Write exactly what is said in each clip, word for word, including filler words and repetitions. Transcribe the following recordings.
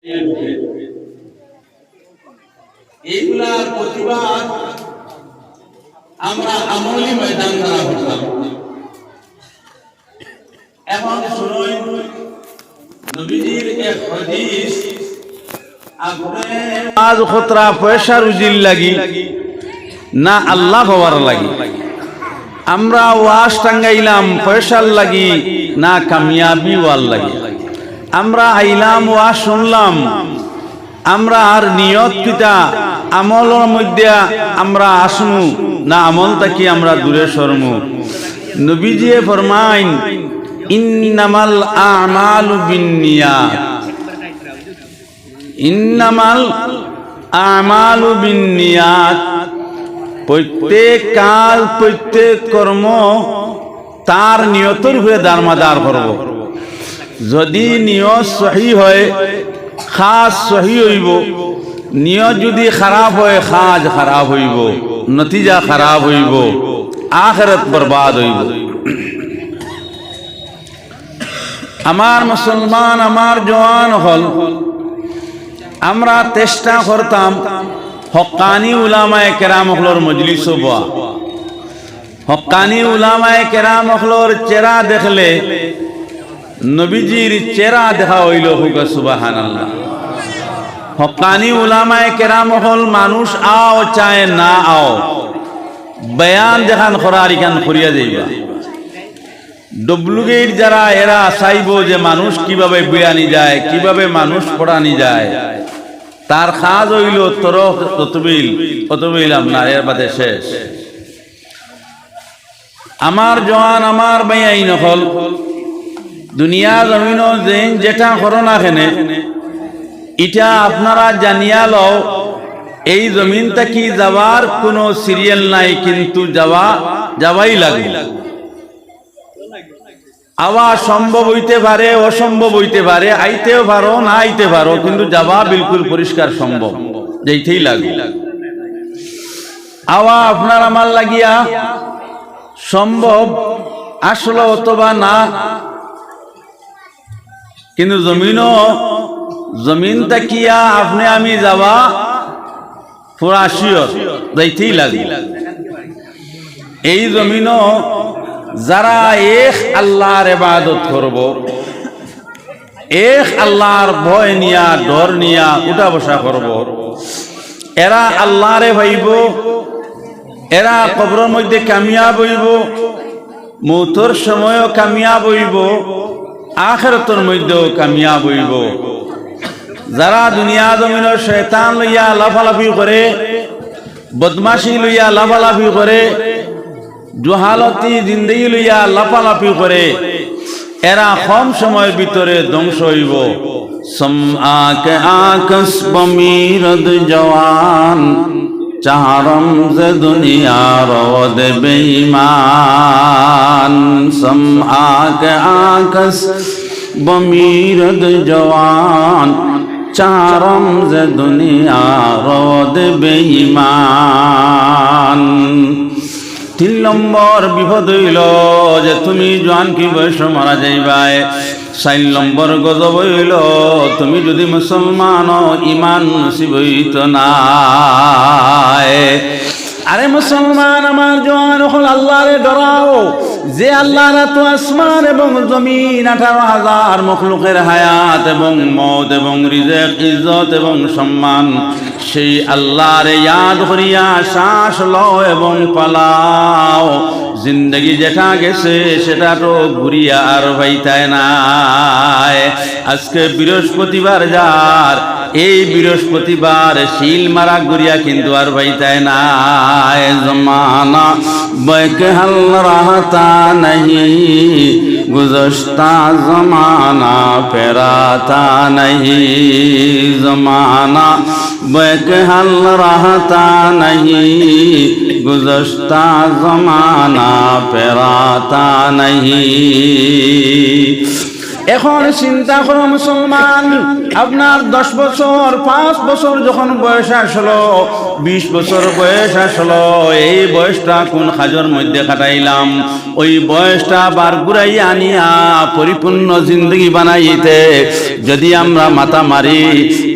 এইগুলার প্রতিবাদ আমরা আমলি ময়দান দ্বারা করতাম। এখন শুনুন নবীজির এক হাদিস। আপনি ওয়াজ কররা পয়সা রুজির লাগি না আল্লাহ পাওয়ার লাগি? আমরা ওয়াজ টাঙ্গাইলাম পয়সার লাগি না কামিয়াবি অওয়ার লাগি? আমরা আইলাম ওয়াজ শুনলাম, আমরার নিয়ত কিতা? আমলর মধ্যে আমরা আসমু না আমল থাকি আমরা দূরে সরমু? নবীজিয়ে ফরমাইন, "ইন্নামাল আমালু বিন্নিয়াত।" ইন্নামাল আমালু বিন্নিয়াত, প্রত্যেক কাজ, প্রত্যেক কর্ম তার নিয়তর উপরে দারমাদার করব। যদি নিয়ত সহি হয়, কাজ সহি অইবো। নিয়ত যদি খারাপ হয়, কাজ খারাপ অইবো, নতিজা খারাপ অইবো, আখিরাত বরবাদ অইবো। আমার মুসলমান, আমার জওয়ান অকল, আমরা চেষ্টা করতাম হক্কানি উলামায়ে কেরাম অকলর মজলিসো বওয়া। হক্কানি উলামায়ে কেরাম অকলর চেহারা দেখলে নবীজির চেহারা দেখা অইলো, কউক্কা সুবহানাল্লাহ। হক্কানি উলামায়ে কেরাম অকল মানুষ আও চায় না আও, বয়ান যেখান করার ইখান করিয়া যাইবা। Duplicate যারা, এরা চাইবো যে মানুষ কিভাবে বয়ানি যায়, কিভাবে মানুষ পড়ানি যায়। তার কাজ অইলো তরফ ততবিল, ততবিল আপনার, এর বাদে শেষ। আমার জওয়ান, আমার ভাইয়াইন অকল, দুনিয়া জমিনো যেইন যেটা করো না কেনে, ইটা আপনারা জানিয়া লও, এই জমিন থাকি যাওয়ার কুনু serial নাই, কিন্তু যাওয়া, যাওয়াই লাগবো। আওয়া সম্ভব অইতে পারে, অসম্ভব অইতে পারে, আইতেও পারো, না আইতে পারো, কিন্তু যাওয়া বিলকুল পরিষ্কার সম্ভব, যাইতেই লাগবো। আওয়া আপনার আমার লাগিয়া সম্ভব আসলো অথবা না, কিন্তু জমিনো, জমিন থাকিয়া আপনে আমি যাওয়া পুরা sure, যাইতেই লাগবো। এই জমিনো যারা এক আল্লাহর ইবাদত করবো, এক আল্লাহর ভয় নিয়া, ডর নিয়া উঠা বসা করবো, এরা আল্লাহরে পাইবো, এরা কবরর মধ্যে কামিয়াব অইবো, মউতর সময়ও কামিয়াব অইবো, আখেরাতর মধ্যেও কামিয়াব অইবো। যারা দুনিয়া জমিনো শয়তান লইয়া লাফালাফি করে, বদমাশি লইয়া লাফালাফি করে, জুহালতি জিন্দেগি লইয়া লাফালাফি করে, এরা কম সময়র ভিতরে ধ্বংস অইবো। سمعاک عکس بمیرد جوان، چارم ز دنیا رود بے ایمان۔ سمعاک عکس بمیرد جوان، چارم ز دنیا رود بے ایمان۔ তিন নম্বর বিপদ অইলো যে তুমি জোয়ানকি বয়সো মারা যাইবায়। চাইর নম্বর গজব অইলো, তুমি যুদি মুসলমান অও, ইমান নসিব অইতো নায়। আরে মুসলমান, আমার জোয়ান অকল, আল্লাহরে ডরাও, যে আল্লাহর আতো আসমান এবং জমিন, আঠারো হাজার মখলুকের হায়াত এবং মউত এবং রিজেক, ইজ্জত এবং সম্মান, সেই আল্লাহরে ইয়াদ করিয়া শ্বাস লও এবং ফালাও। জিন্দেগি যেটা গেছে, সেটা তো ঘুরিয়া আর পাইতায় নায়। আজকে বৃহস্পতিবার যার, এই বৃহস্পতিবার সিল মারা ঘুরিয়া কিন্তু আর পাইতায় নায়। زمانہ بہرحال رہتا نہیں، گزشتہ زمانہ پھر آتا نہیں۔ زمانہ بہرحال رہتا نہیں، گزشتہ زمانہ پھر آتا نہیں۔ এখন চিন্তা করো মুসলমান, আপনার দশ বছর, পাঁচ বছর যখন বয়স আসলো, বিশ বছর বয়স আসলো, এই বয়সটা কোন কাজর মধ্যে কাটাইলাম? ওই বয়সটা আবার ঘুরাইয়া আনিয়া পরিপূর্ণ জিন্দেগি বানাইতে যদি আমরা মাথা মারি,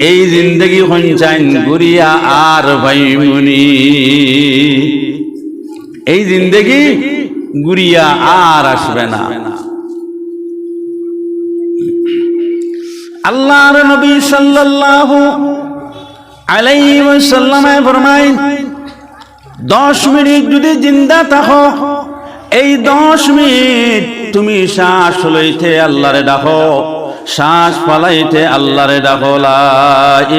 এই জিন্দেগি হইনচাইন ঘুরিয়া আর পাইমুনি। এই জিন্দেগি ঘুরিয়া আর আসবে না। আল্লাহর নবী সাল্লাল্লাহু আলাইহি ওয়াসাল্লামে ফরমাইন, দশ মিনিট যদি জিন্দা থাকো, এই দশ মিনিট তুমি শ্বাস লইতে আল্লাহরে ডাকো, শ্বাস ফালাইতে আল্লাহরে ডাকো, লা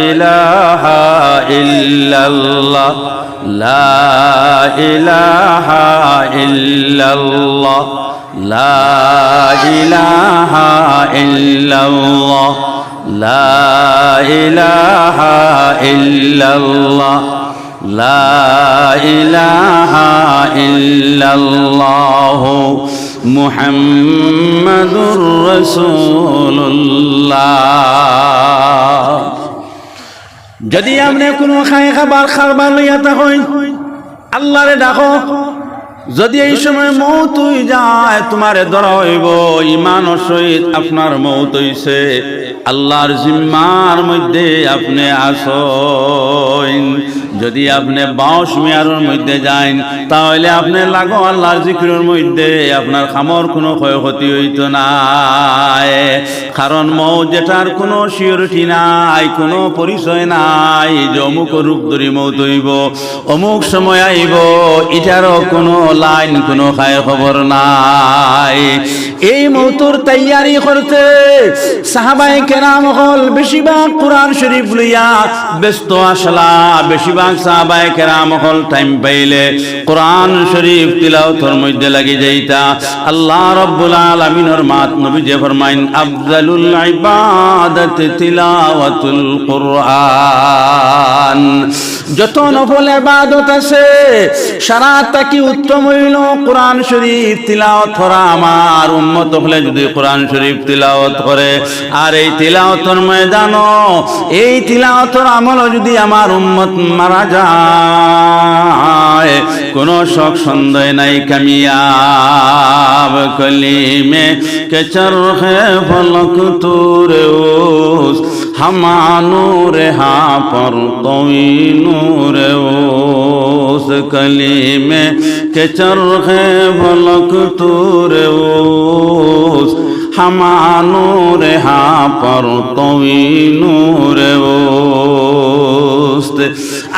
ইলাহা ইল্লাল্লাহ, লা ইলাহা ইল্লাল্লাহ, লা ইলাহা ইল্লাল্লাহ, লা ইলাহা ইল্লাল্লাহ, লা ইলাহা ইল্লাল্লাহু মুহাম্মাদুর রাসূলুল্লাহ। যদি আপনে কুনু খাই খাবার কারবার লইয়া থাকইন, আল্লাহরে ডাকো। যদি এই সময় মউত অই যায়, তুমারে ধরা অইবো, ইমানর সহিত আপনার মউত অইছে, আল্লাহর জিম্মার মধ্যে আপনে আছইন। যদি আপনে বাউশ মিয়ারর মধ্যে যাইন, তাহলে আপনে লাগো আল্লাহর জিকিরর মধ্যে, আপনার কামর কুনু ক্ষয়ক্ষতি অইতো নায়। কারণ মউত যেটার কুনু surety নাই, কুনু পরিচয় নাই যে অমুক রূপ ধরি মউত অইবো, অমুক সময় আইবো, ইটারও কুনু লাইন, কুনু খায় খবর নাই। এই মউতর তৈয়ারি করতে সাহাবায়ে কেরাম অকল বেশিরভাগ কোরআন শরীফ লইয়া ব্যস্ত আছলা। বেশিরভাগ সাহাবায়ে কেরাম অকল টাইম পাইলে কোরআন শরীফ তিলাওতর মধ্যে লাগি যাইতা। আল্লাহ রাব্বুল আলামিনর মাত নবীজি ফরমাইন, আফজালুল ইবাদাতি তিলাওয়াতুল কুরআন। যত নফল ইবাদত আছে, সারা থাকি উত্তম অইলো কোরআন শরীফ তিলাওত করা। আমার উম্মত অকলে যদি কোরআন শরীফ তিলাওত করে, আর এই তিলাওতর ময়দানো, এই তিলাওতর আমলো যদি আমার উম্মত মারা যায়, কুনু শক সন্দেহ নাই, কামিয়াব। کلی میں کہ چرخ فلک طور اوست، ہما نور ہاں پر توی نور اوست۔ کلی میں کہ چرخ فلک طور اوست، ہما نور ہاں پر توی نور اوست۔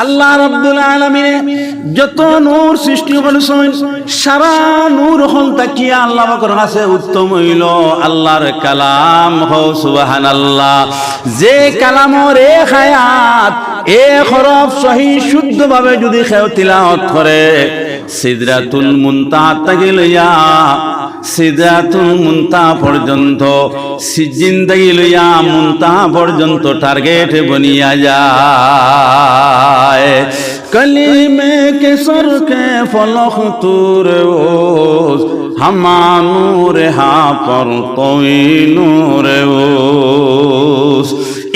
আল্লাহ রাব্বুল আলামিনে যত নূর সৃষ্টি করছইন, সারা নূর অকল থাকিয়া আল্লাহ পাকর কাছে উত্তম অইলো আল্লাহর কালাম। হো সুবহানাল্লাহ। যে কালামর এক আয়াত, এক হরফ সহি শুদ্ধভাবে যদি কেউ তিলাওত করে, সিদরাতুল মুনতাহা থাকি লইয়া সিদরাতুল মুনতাহা পর্যন্ত, সিজ্জিন থাকি লইয়া মুনতাহা পর্যন্ত টার্গেট বনিয়া যায়। کلی میں کہ چرخ فلک طور اوست، ہما نور ہاں پر توی نور اوست۔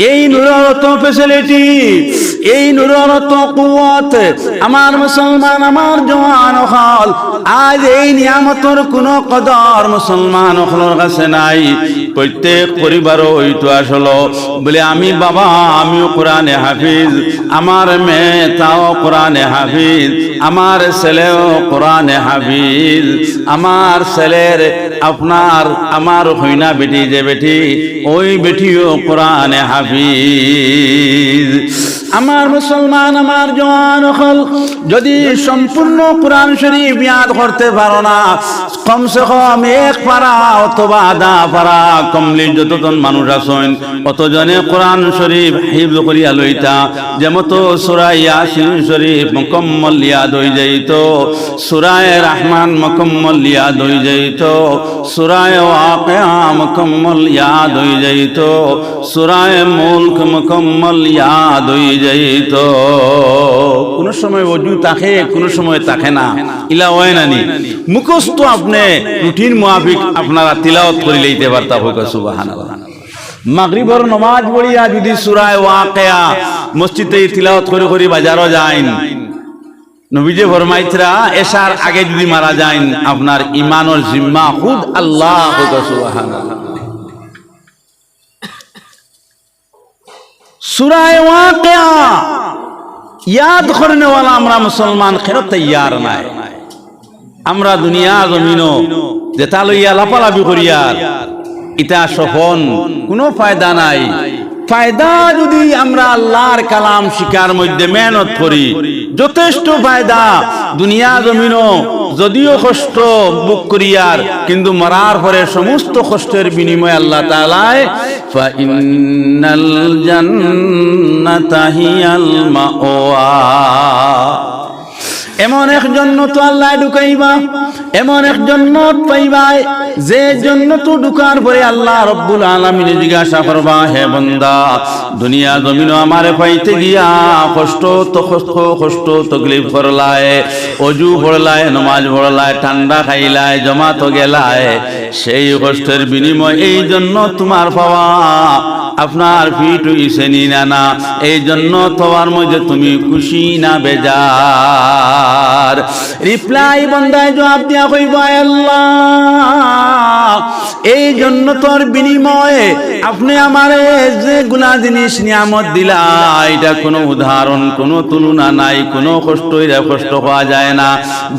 এই নূরর অত ফেসিলিটি, এই নূরর অত কুওয়াত, আমার মুসলমান, আমার জওয়ান অকল, আজ এই নিয়ামতর কুনু কদর মুসলমান অকলর কাছে নাই। প্রত্যেক পরিবারো অইতো আছলো বলে, আমি বাবা, আমিও কোরআনে হাফিজ, আমার মেয়ে তাও কোরআনে হাফিজ, আমার ছেলেও কোরআনে হাফিজ, আমার ছেলের আপনার, আমার হইনা বেটি যে বেটি, ওই বেটিও কোরআনে হাফিজ। আমার মুসলমান, আমার জওয়ান অকল, যদি সম্পূর্ণ কোরআন শরীফ ইয়াদ করতে পারো না, কমসে কম এক পারা অথবা আধা পারা কমলি যতজন মানুষ আছইন, অতজনে কোরআন শরীফ হিফজ করিয়া লইতা। যেমতো সূরা ইয়াসিন শরীফ মুকম্মল ইয়াদ অই যাইতো, সূরায়ে রহমান মুকম্মল ইয়াদ অই যাইতো, সূরায়ে ওয়াকিয়া মুকম্মল ইয়াদ অই যাইতো, সূরায়ে মুলক মুকম্মল ইয়াদ অই যাইতো। কোনো সময় অজু থাকে, কোনো সময় থাকে না, ইলা অয় না নি? মুখস্থ আপনে রুটিন মুয়াফিক আপনারা তিলাওয়াত করি লইতে পারতা, কউক্কা সুবহানাল্লাহ। মাগরিবর নমাজ পড়িয়া যুদি সূরায়ে ওয়াকিয়া মসজিদে তিলাওয়াত করি করি বাজারো যাইন, নবীজি ফরমাইতরা, এশার আগে যুদি মারা যাইন, আপনার ইমানর জিম্মা খুদ আল্লাহ, কউক্কা সুবহানাল্লাহ। সূরায়ে ওয়াকিয়া ইয়াদ করনেওয়ালা আমরা মুসলমান কেউ তৈয়ার নায়। আমরা দুনিয়া জমিনো যেটা লইয়া লাফালাফি করিয়ার, ইটা সফন, কোনো ফায়দা নাই। ফায়দা যুদি আমরা আল্লাহর কালাম শিখার মধ্যে মেহনত করি, যথেষ্ট ফায়দা। দুনিয়া জমিনো যদিও কষ্ট ভোগ করিয়ার, কিন্তু মরার পরে সমস্ত কষ্টের বিনিময়ে আল্লাহ তাআলায় فإن الجنة هي المأوى। এমন এক জন্নত আল্লাহ ঢুকাইবা, এমন এক জন্নত পাইবায়, যে জন্নত ঢুকার পরে আল্লাহ রব্বুল আলামিনে জিজ্ঞাসা করবা, "হে বন্দা, দুনিয়া জমিনো আমারে পাইতে গিয়া কষ্ট তো কষ্ট, কষ্ট তকলিফ করলায়, অজু পড়লায়, নমাজ পড়লায়, ঠান্ডা খাইলায়, জমাতো গেলায়, সেই কষ্টের বিনিময়ে এই জন্নত তুমার পাওয়া আপনার ফিট অইছে নি না না? এই জন্নত পাওয়ার মধ্যে তুমি খুশি না বেজার?" রিপ্লাই বন্দায় জবাব দিয়া কইবা, "আয় আল্লাহ, এই জন্নতর বিনিময়ে আপনে আমারে যেগুলা জিনিস নিয়ামত দিলা, ইটা কোনো উদাহরণ, কোনো তুলনা নাই, কোনো কষ্ট, ইটা কষ্ট কওয়া যায় না।"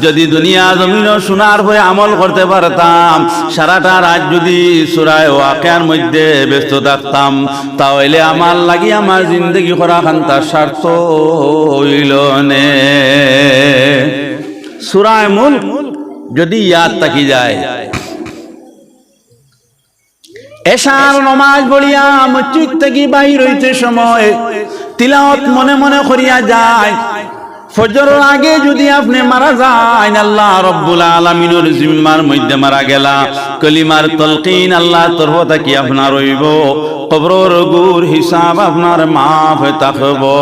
যুদি দুনিয়া জমিনো শোনার পরে আমল করতে পারতাম, সারাটা রাইত যুদি সূরায়ে ওয়াকিয়ার মধ্যে ব্যস্ত থাকতাম, তা অইলে আমার লাগি আমার জিন্দেগি করা খান্তা সার্থক অইলো নে। সূরায়ে মুলক যুদি ইয়াদ থাকি যায়, এশার নমাজ পড়িয়া মসজিদ থাকি বাইর অইতে সময় তিলাওয়াত মনে মনে করিয়া যায়। ফজরর আগে যুদি আপনে মারা যাইন, আল্লাহ রব্বুল আলামিনর জিম্মার মধ্যে মারা গেলা, কলিমার তলকিন আল্লাহর তরফ থাকি আপনার অইবো, কবরর গুর হিসাব আপনার মাফ থাকবো।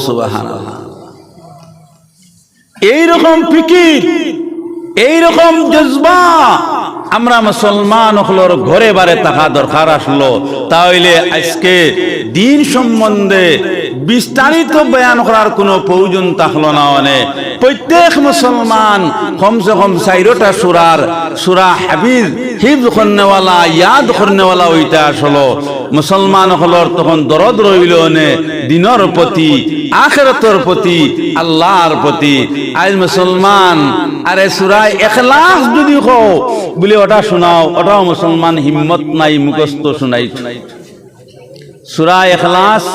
সুবহানাল্লাহ। এইরকম ফিকির, এইরকম জজবা আমরা মুসলমান অকলর ঘরে বারে থাকা দরকার আছলো। তা অইলে আইজকে দিন সম্বন্ধে বিস্তারিত বয়ান করার কোনো প্রয়োজন থাকলো না। অনে প্রত্যেক মুসলমান কমসে কম চাইরোটা সূরার, সূরা হাফিজ, হিফজ করনেওয়ালা, ইয়াদ করনেওয়ালা অইতা আছলো। মুসলমান অকলর তখন দরদ রইলো নে দিনর প্রতি, আখেরাতর প্রতি, আল্লাহর প্রতি। আইজ মুসলমান, আরে সূরা ইখলাস যুদি কও, বুলে ওটা শুনাও, ওটাও মুসলমান হিম্মত নাই মুখস্থ শুনাইত। সূরা ইখলাস,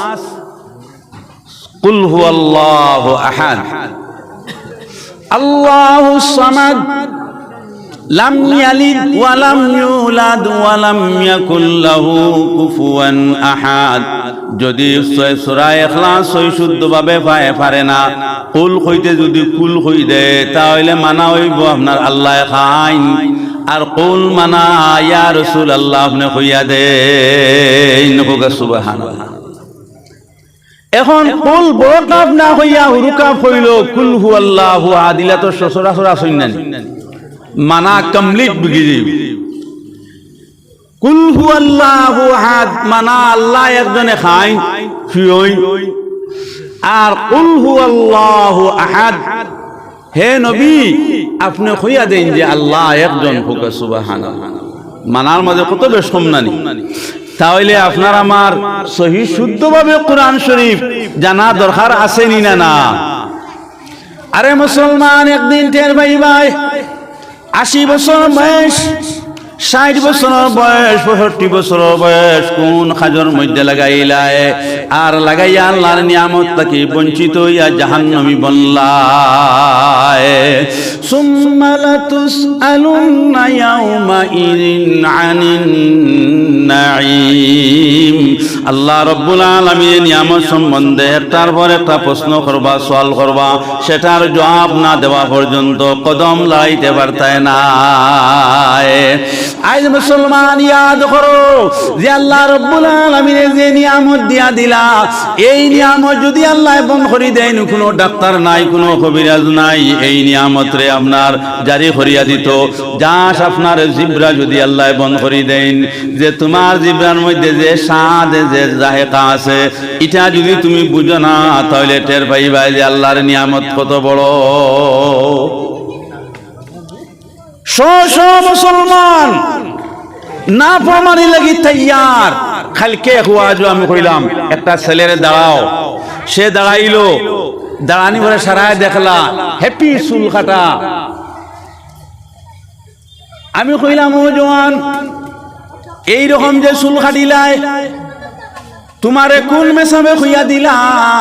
কুল হুয়াল্লাহু আহাদ, আল্লাহুস সামাদ, লাম ইয়ালিদ ওয়া লাম ইউলাদ ওয়া লাম ইয়াকুল লাহু কুফুয়ান আহাদ। যুদি সূরা ইখলাস সহি শুদ্ধভাবে পারে, পারে না, কুল কইতে যুদি কুল কই দেয়, তা অইলে মানা অইবো আপনার আল্লাহ খাইন। আর কুল মানা, ইয়া রাসূলুল্লাহ, আপনে কইয়া দেইন, কউক্কা সুবহানাল্লাহ। এখন কুল বড় কাফ না কইয়া হুরু কাফ অইলো, কুল হুয়াল্লাহু আহাদ, ইলা তো সচরাচর আছইন না নি? মানা complete বুঝি যাইবো। কুল হুয়াল্লাহু আহাদ, মানা আল্লাহ একজনে খাইন, ফিয়ইন। আর কুল হুয়াল্লাহু আহাদ, হে নবী, আপনে কইয়া দেইন যে আল্লাহ একজন, কউক্কা সুবহানাল্লাহ। মানার মাঝে কত বেশকম না নি? তা অইলে আপনার আমার সহি শুদ্ধভাবে কোরআন শরীফ জানা দরকার আছে নি না না? আরে মুসলমান, একদিন টের পাইবায়, আশি বছর বয়স, ষাইট বছর বয়স, পঁয়ষট্টি বছর বয়স, কোন কাজর মধ্যে লাগাইলায়, আর লাগাইয়া আল্লাহর নিয়ামত থাকি বঞ্চিত অইয়া জাহান্নামী বনলায়। সুম্মা লাতুসআলুন্না ইয়াউমাইযিন আনিন নাঈম। আল্লাহ রব্বুল আলামিন নিয়ামত সম্বন্ধে একটার পর একটা প্রশ্ন করবা, সওয়াল করবা, সেটার জবাব না দেওয়া পর্যন্ত কদম লড়াইতে পারতায় নায়। আইজ মুসলমান ইয়াদ করো যে আল্লাহ রব্বুল আলামিনে যে নিয়ামত দিয়া দিলা, এই নিয়ামত যুদি আল্লায় বন্ধ করি দেইন, কুনু ডাক্তার নাই, কুনু কবিরাজ নাই, এই নিয়ামতরে আপনার জারি করিয়া দিতো। যাস আপনার জিব্রা যুদি আল্লায় বন্ধ করি দেইন, যে তুমার জিব্রার মধ্যে যে স্বাদ, যে জায়েকা আছে, ইটা যুদি তুমি বুঝো না, তাইলে টের পাইবায় যে আল্লাহর নিয়ামত কত বড়। শ শ মুসলমান নাফরমানি লাগি তৈয়ার। কাইলকে হুয়াজো আমি কইলাম, একটা ছেলেরে দাঁড়াও, সে দাঁড়াইলো, দাঁড়ানি পরে সারায় দেখলা হেপি চুল কাটা। আমি কইলাম, "ও জওয়ান, এই রকম যে চুল কাটিলায়, তুমারে কুন মেসাবে কইয়া দিলা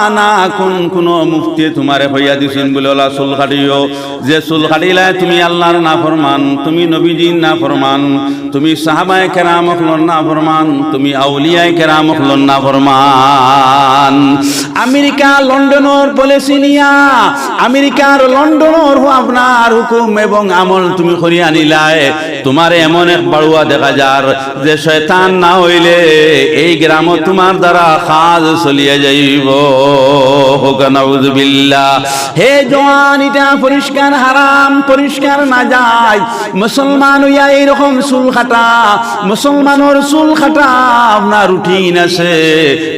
না, কুন কুনু মুফতিয়ে তুমারে কইয়া দিছইন বুলে অলা চুল কাটিও? যে চুল কাটিলায় তুমি আল্লাহর নাফরমান, তুমি নবীজির নাফরমান, তুমি সাহাবায়ে কেরাম অকলর নাফরমান, তুমি আউলিয়ায়ে কেরাম অকলর নাফরমান।" আমেরিকা লন্ডনর পলিসি নিয়া, আমেরিকার লন্ডনর হু-, আপনার হুকুম এবং আমল তুমি করিয়া নিলায়, তুমারে এমন এক বাড়ুয়া দেখা যার যে শয়তান না অইলে এই গ্রামো তুমার দ্বারা কাজ চলিয়া যাইবো। কউক্কা নাউজুবিল্লাহ। হে জওয়ান, ইটা পরিষ্কার হারাম, পরিষ্কার নাজায়েজ। মুসলমান অইয়া এই রকম চুল কাটা, মুসলমানর চুল কাটা আপনার রুটিন আছে,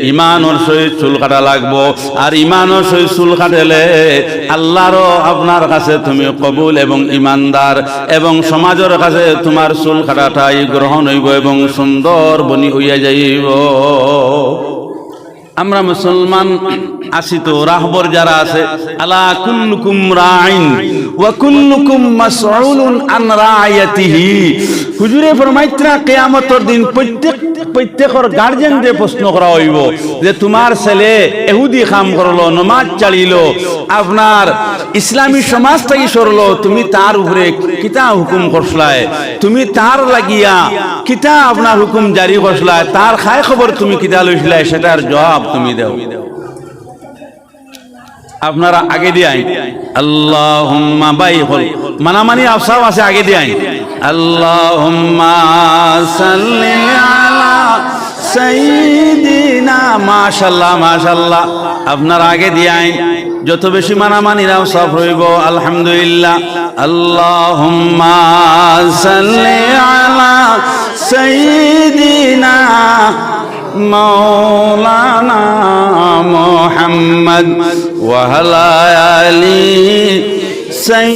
ইমানর সহিত চুল কাটা লাগবো। আর ইমানর সহিত চুল কাটেলে আল্লাহরও আপনার কাছে তুমি কবুল এবং ইমানদার, এবং সমাজর কাছে তুমার চুল কাটাটাই গ্রহণ অইবো এবং সুন্দর বনি অইয়া যাইবো। আমরা মুসলমান আছি তো, রাহবর যারা আছে, "আলা কুল্লুকুম রাইন ওয়া কুল্লুকুম মাসউলুন আন রাইয়াতিহি।" হুজুরে ফরমাইতরা, কিয়ামতর দিন প্রত্যেক, প্রত্যেকর গার্জিয়ানরে প্রশ্ন করা অইবো যে, "তুমার ছেলে এহুদি কাম করলো, নমাজ ছাড়িলো, আপনার ইসলামী সমাজ থাকি সরলো, তুমি তার উপরে কিতা হুকুম করছলায়? তুমি তার লাগিয়া কিতা আপনার হুকুম জারি করছলায়? তার খায় খবর তুমি কিতা লইছলায়? সেটার জবাব তুমি দেও।" আপনারা আগেদি আইন। আল্লাহুম্মা বাই হল। মানামানি আফসাব আছে, আগেদি আইন। আল্লাহুম্মা সাল্লি আলা সাইয়্যিদিনা। মাশাআল্লাহ, মাশাআল্লাহ। আপনারা আগেদি আইন। যত বেশি মানামানির আফসাব অইবো, আলহামদুলিল্লাহ। আল্লাহুম্মা সাল্লি আলা সাইয়্যিদিনা মাওলানা মুহাম্মদ ওয়া আলা আলি সাইয়্যিদিনা